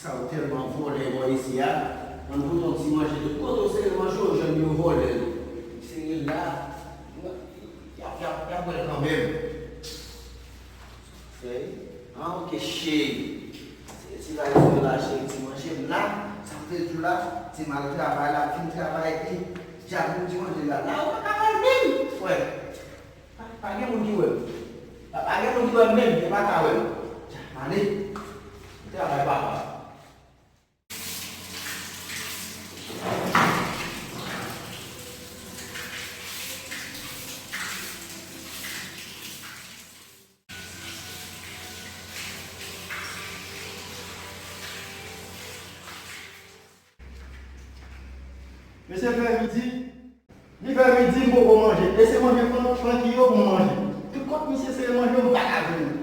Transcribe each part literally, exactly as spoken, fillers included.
Sa yo tèlman vòlè bò isi a. Ann pote yon ti manje. Tout kote w sere manje, w jwenn yo vòlè l. Sere l la, y ap, y ap, y ap wè l kanmenm. Sere? Ah, ok, cheri. Se ti bagay sou la, cheri, ti manje m la. Sa m te di w la, ti m al travay la, fin travay, epi djab m di manje la. La, ou pa ka wè l menm, frè. Pa, pa gen moun ki wè m. Pa, pa gen moun ki wè m menm, yo pa ka wè m. Ale. Travay papa. Mesye fè midi, li fè midi, m poko manje. E se manje fran-, franki yo pou m manje. Tout kote misye sere manje, m pa ka jwenn.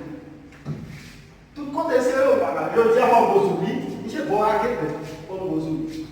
Tout kote sere, m pa ka. Jodi a, fò m gwo sou li. Misye gwo raketè. Fò m gwo sou li.